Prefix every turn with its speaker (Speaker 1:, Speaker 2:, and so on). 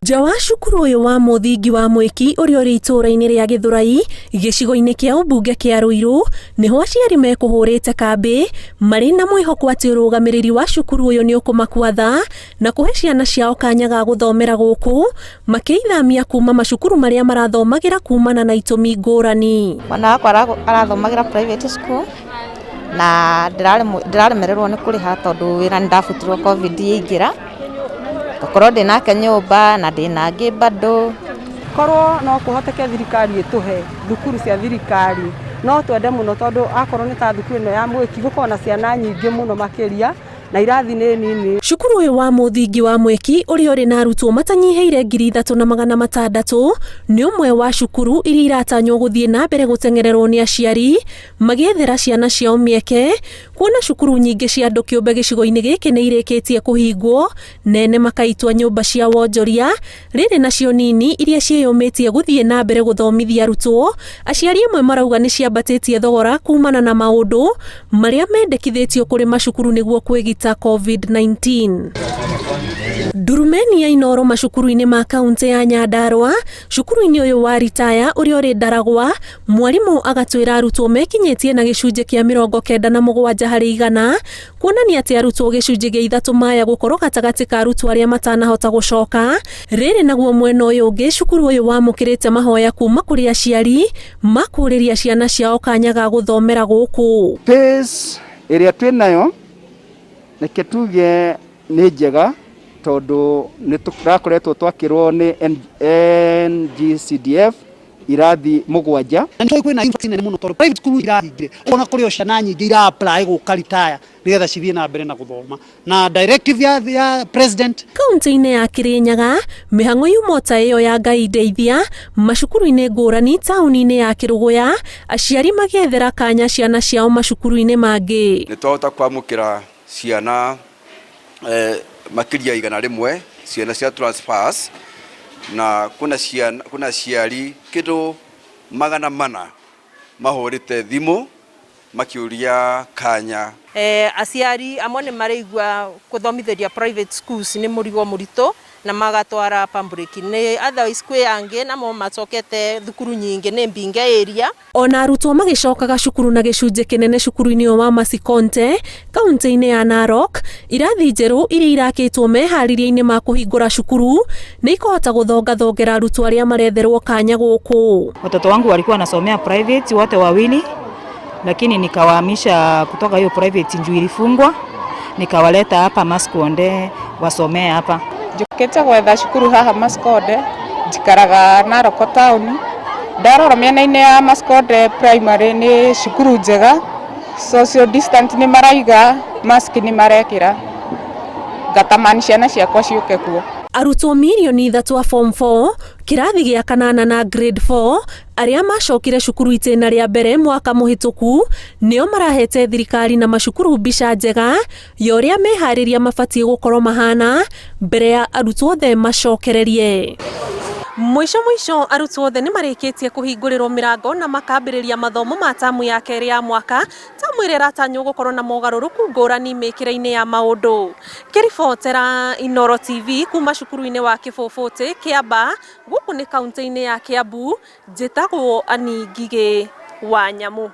Speaker 1: Nja wa cukuru ũyũ wa mũthingi wa Mwĩki ũrĩa ũrĩ itũũra-inĩ rĩa Gĩthũrai gĩcigo-inĩ kĩa ũmbunge kĩa Ruiru nĩho aciari mekũhũrĩte kambĩ marĩ na mwĩhoko atĩ ũrũgamĩrĩri wa cukuru ũyũ nĩ ũkũmakua tha na kũhe ciana ciao kanya ga gũthomera gũkũ makĩithamia kuma macukuru marĩa marathomagĩra kumana na itũmi ngũrani.
Speaker 2: Mwana wakwa arathomagĩra private school na ndĩraremererwo nĩ kũrĩha tondũ wĩra nĩ ndabutirwo Covid yaingĩra, ngakorwo ndĩnake nyũmba na ndĩna angĩ bado.
Speaker 3: Korwo no kũhoteke thirikari ĩtũhe thukuru cia thirikari no twende mũno, tondũ akorwo nĩ ta thukuru ĩno ya Mwĩki gũkoragwo na ciana nyingĩ mũno makĩria na irathi nĩ nini.
Speaker 1: Cukuru ũyũ wa mũthingi wa Mwĩki ũrĩa ũrĩ na arutwo matanyihĩire 3600 nĩ ũmwe wa cukuru iria iratanywo gũthiĩ na mbere gũteng'ererwo nĩ aciari magĩethera ciana ciao mĩeke, kuona cukuru nyingĩ cia andũ kĩũmbe gĩcigo-inĩ gĩkĩ nĩ irĩkĩtie kũhingwo, nene makaitwa nyũmba cia wonjoria, rĩrĩ nacio nini iria ciĩyũmĩtie gũthiĩ na mbere gũthomithia arutwo. Aciari amwe marauga nĩ ciambatĩtie thogora kumana na maũndũ marĩa mendekithĩtio kũrĩ macukuru nĩguo kwĩgita COVID-19. Ndurumeni ya Inooro macukuru-inĩ ma kauntĩ ya Nyandarua, cukuru-inĩ ũyũ wa Ritaya ũrĩa ũrĩ Ndaragwa, mwarimũ agatwĩra arutwo mekinyĩtie na gĩcunjĩ kĩa 97 harĩ igana, kuonania atĩ arutwo gĩcunjĩ gĩa ithatũ maya gũkorwo gatagatĩ ka arutwo arĩa matanahota gũcoka. Rĩrĩ naguo mwena ũyũ ũngĩ, cukuru ũyũ wamũkĩrĩte mahoya kuma kũrĩ aciari makũrĩria ciana ciao kanya ga gũthomera gũkũ.
Speaker 4: Pace ĩrĩa twĩ nayo reke tuge nĩ njega, tondũ nĩ tũrakoretwo twakĩrwo nĩ NGCDF irathi 7.
Speaker 5: Na nĩ kwĩna influx nene mũno tondũ private school irahingire, ũkona kũrĩ o ciana nyingĩ ira apply gũka retire nĩgetha cithiĩ na mbere na gũthoma na directive ya president.
Speaker 1: Kaunti-inĩ ya Kirinyaga, mĩhang'o yuma ta ĩyo ya Ngai ndeithia macukuru-inĩ ngũrani taũni-inĩ ya Kĩrũgũya, aciari magĩethera kanya ciana ciao macukuru-inĩ mangĩ.
Speaker 6: Nĩ twahota kwamũkĩra ciana makĩria 100, ciana cia transfers, na kuna ciana, kuna aciari kĩndũ 400 mahũrĩte thimũ makĩũria kanya.
Speaker 7: Aciari amwe nĩ maraigua kũthomithĩria private schools nĩ mũrigo mũritũ na magatwara public. Nĩ otherwise kwĩ angĩ namo macokete thukuru nyingĩ nĩ mbinge area.
Speaker 1: Ona arutwo magĩcokaga cukuru na gĩcunjĩ kĩnene cukuru-inĩ ũyũ wa Masikonte kaunti-inĩ ya Narok, irathi njerũ iria irakĩtwo meharĩria-inĩ ma kũhingũra cukuru nĩ ikũhota gũthongathongera arutwo arĩa maretherwo kanya gũkũ.
Speaker 8: Watoto wangu walikuwa wanasomea private wote wawili, lakini nikawahamisha kutoka hiyo private juu ilifungwa, nikawaleta hapa Maskonde wasomee hapa.
Speaker 9: Njũkĩte gwetha cukuru haha Maskonde, njikaraga Narok town. Ndarora mĩena-inĩ ya Maskonde Primary nĩ cukuru njega, social distance nĩ maraiga, mask nĩ marekĩra, ngatamani ciana ciakwa ciũke kuo.
Speaker 1: Arutwo 3 mirioni a form 4 kĩrathi gĩa kanana na grade 4 arĩa macokire cukuru itĩna rĩa mbere mwaka mũhĩtũku nĩo marahete thirikari na macukuru mbica njega ya ũrĩa meharĩria mabatiĩ gũkorwo mahana mbere ya arutwo othe macokererie. Mũico mũico arutwo othe nĩ marĩkĩtie kũhingũrĩrwo mĩrango na makambĩrĩria mathomo ma tamu ya kerĩ ya mwaka, tamu ĩrĩa ĩratanywo gũkorwo na mogarũrũku ngũrani mĩkĩre-inĩ ya maũndũ. Ngĩribotera Inooro TV kuma cukuru-inĩ wa Kĩbũbũtĩ, Kĩamba, gũkũ nĩ kaunti-inĩ ya Kiambu, njĩtagwo Annie Ngigĩ wa Nyamu.